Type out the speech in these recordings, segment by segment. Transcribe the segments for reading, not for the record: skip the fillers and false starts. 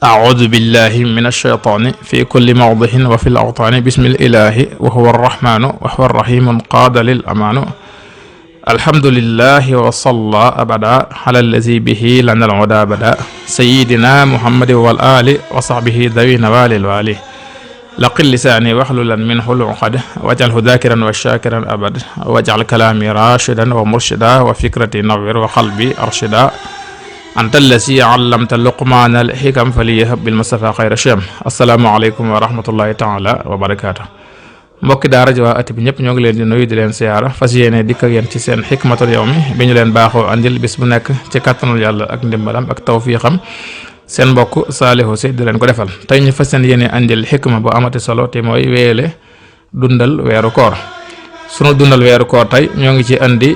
أعوذ بالله من الشيطان في كل موضع وفي الأوطان بسم الإله وهو الرحمن وهو الرحيم قاد للأمان الحمد لله وصلى أبدا على الذي به لنا العدا بدا سيدنا محمد والآل وصحبه ذوي نوال الوالي لقل لساني واحللا منه العقد واجعله ذاكرا وشاكرا أبد واجعل كلامي راشدا ومرشدا وفكرتي نور وقلبي أرشدا anta allasi allamta luqmaana al-hikam faliyahab bil mustafa xayra sham asalaamaaleykum wa rahmatullahi taala wa barakaatu. mbokki daara ji waa at bi ñëpp ñoo ngi leen di nuyu di leen siyaara fas yéene dikk ak yéen ci seen xikmatul yawmi bi ñu leen baaxoo andil bis bu nekk ci kàttanul yàlla ak ndimbalam ak tawfiixam seen mbokk Saalihu Si di leen ko defal tey ñu fas yéene andil xikma bu amati solo te mooy weele dundal weeru koor. sunu dundal weeru koor tey ñoo ngi ci andi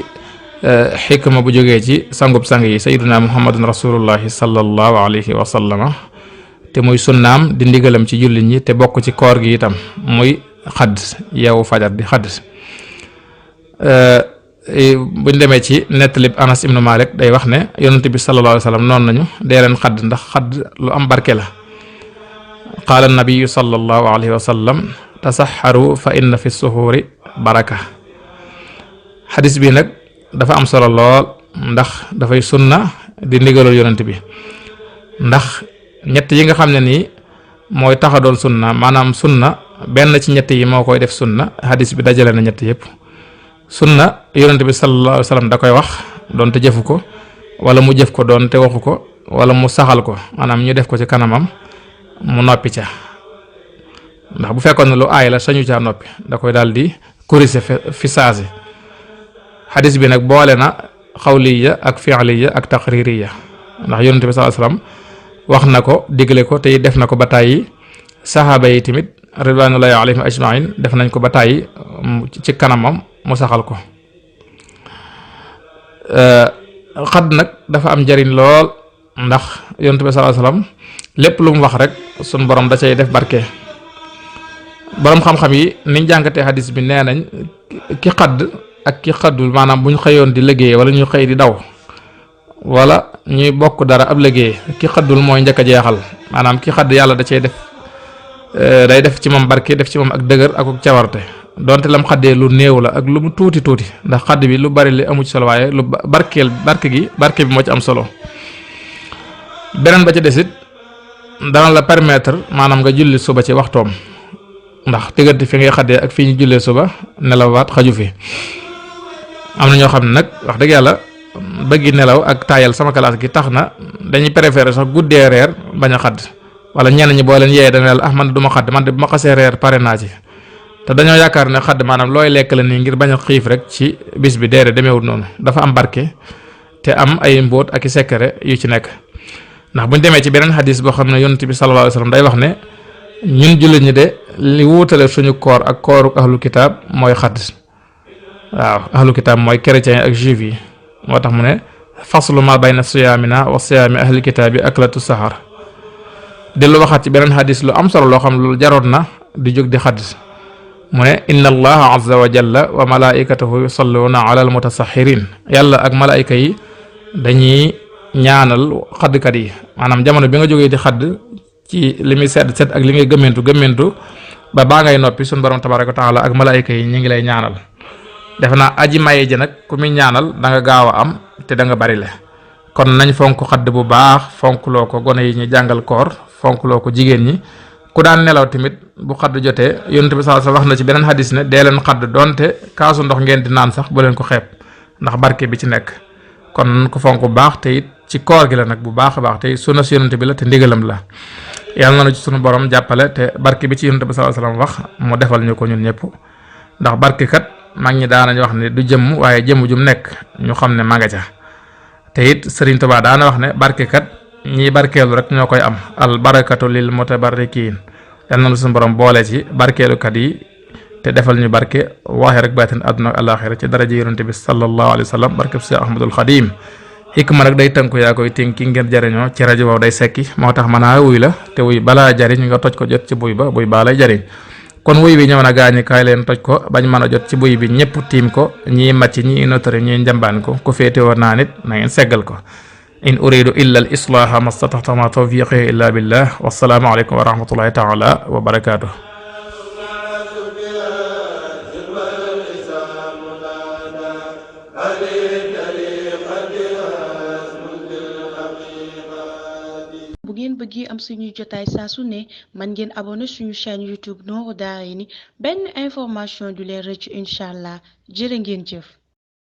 xikma bu jógee ci sangub sang yi sayyiduna muhammadun rasulullahi sallallahu alayhi wa sallama te muy sunnaam di ndigalam ci jullit ñi te bokk ci koor gi itam muy xadd yeewu fajar di xadd. buñ demee ci nettalib Anas ibnu Malik day wax ne yonent bi sallallahu alayhi wa sallam noonu nañu dee leen xadd ndax xadd lu am barke la. qaala nabiyu sallallahu alayhi wa sallam tasaxaru fa inna fi suhuuri baraka. xadis bi nag dafa am solo lool ndax dafay sunna di ndigalul yonent bi ndax ñett yi nga xam ne nii mooy taxa doon sunna maanaam sunna benn ci ñett yi moo koy def sunna hadis bi dajale na ñett yëpp. sunna yonent bi sallallahu alayhi wa sallam da koy wax doonte jëfu ko wala mu jëf ko doonte waxu ko wala mu saxal ko maanaam ñu def ko ci kanamam mu noppi ca ndax bu fekkoon ne lu aay la sañu caa noppi da koy daal di corriger fi saasi. xadis bi nag boole na xawliya ak fi'liya ak taqririya ndax yonent bi sallallahu alayhi wasallam wax na ko digle ko te def na ko ba tàyyi saxaaba yi tamit ridwanullahi alayhim ajmain def nañ ko ba tàyyi ci kanamam mu saxal ko. xadd nag dafa am njariñ lool ndax yonent bi sallallahu alayhi wasallam lépp lu mu wax rek sun borom da cay def barke. borom xam-xam yi niñ jàngatee xadis bi nee nañ ki xadd ak ki xaddul maanaam bu ñu xëyoon di liggéey wala ñu xëy di daw wala ñuy bokk dara ab liggéey ki xaddul mooy njëkk a jeexal maanaam ki xadd yàlla da cay def day def ci moom barke def ci moom ak dëgër ak cawarte donte lam xaddee lu néew la ak lu mu tuuti tuuti ndax xadd bi lu bari li amu ci solo waaye lu barke bi moo ci am solo. beneen ba ci desit dana la permettre maanaam nga julli suba ci waxtoom ndax diggante fi ngay xaddee ak fi ñu jullee suba nelawaat xaju fi. am na ñoo xam ne nag wax dëgg yàlla bëggi nelaw ak taayal sama classe gi tax na dañuy préférer sax guddee reer bañ a xadd wala ñenn ñi boo leen yee dana la man du ma xadd man de bu ma xasee reer pare naa ci te dañoo yaakaar ne xadd maanaam looy lekk la nii ngir bañ a xiif rek ci bis bi deere demeewul noonu dafa am barke te am ay mbóot ak i secret yu ci nekk. ndax buñ demee ci beneen xadis boo xam ne yonent bi sallallahu alayhi wasallam day wax ne ñun jullit ñi de li wuutale suñu koor ak kooru ahlu kitaab mooy xadd. waaw ahlu kitaab mooy chrétien ak juif yi moo tax mu ne faslu ma bayna siyaamina wa siyaami ahli kitaab yi aklatu sahar dellu waxaat ci beneen xadis lu am solo loo xam lu jaroon na di jóg di xadd mu ne inna allaha azza wa jalla wa malaikatahu yusalluna ala al mutasaxirin yàlla ak malaayika yi dañuy ñaanal xaddkat yi maanaam jamono bi nga jógee di xadd ci li muy sedd ak li ngay gëmmentu ba baa ngay noppi suñu borom tabaraka wa taala ak malaayika yi ñu ngi lay ñaanal. defe naa aji maye ji nag ku muy ñaanal da nga gaaw a am te da nga bari le kon nañ fonk xadd bu baax fonkloo ko gone yi ñu jàngal koor fonkloo ko jigéen ñi ku daan nelaw tamit bu xadd jotee yonent bi sallallahu alayhi wasallam wax na ci beneen hadis ne dee leen xadd donte kaasu ndox ngeen di naan sax bu leen ko xeeb ndax barke bi ci nekk kon ko fonk bu baax te it ci koor gi la nag bu baax a baax te sunna si yonent bi la te ndigalam la yàlla na ci sunu borom jàppale te barke bi ci yonent bi sallallahu alayhi wasallam wax mu defal ñu ko ñun ñëpp ndax barke kat mag ñi daanañ wax ne du jëmm waaye jëmm jum nekk ñu xam ne ma nga ca te it Sëriñ Tuubaa daana wax ne barkekat ñiy barkeelu rek ñoo koy am al barakatu lil mutabarrikin yal na suñu borom boole ci barkeelukat yi te defal ñu barke waaxe rek baatin àdduna ak àllaaxira ci daraja yonent bi sallallahu alayhi wa sallam barke Seex Ahmadul Xadim xikma nag day tënku yaa koy tënki ngir jariñoo ci rajo boobu day sekki moo tax mën a wuy la te wuy balaa jariñ nga toj ko jot ci buy ba buy baa lay jariñ kon wuy bi ñëw na gaañi kaay leen toj ko bañ mën a jot ci buy bi ñëpp tiim ko ñii màcc ñii notari ñii njambaan ko ku féete woon naa nit na ngeen seggal ko in uridu illa al islaha mastataxta ma tawfiqi illa billah wassalaamu aleykum wa rahmatullahi taala wa barakatuh bu ngeen bëggee am suñuy jotaay saa su ne man ngeen abonné suñu chaîne YouTube Nourou Darayni benn information du leen rëcc incha allah jërë ngeen jëf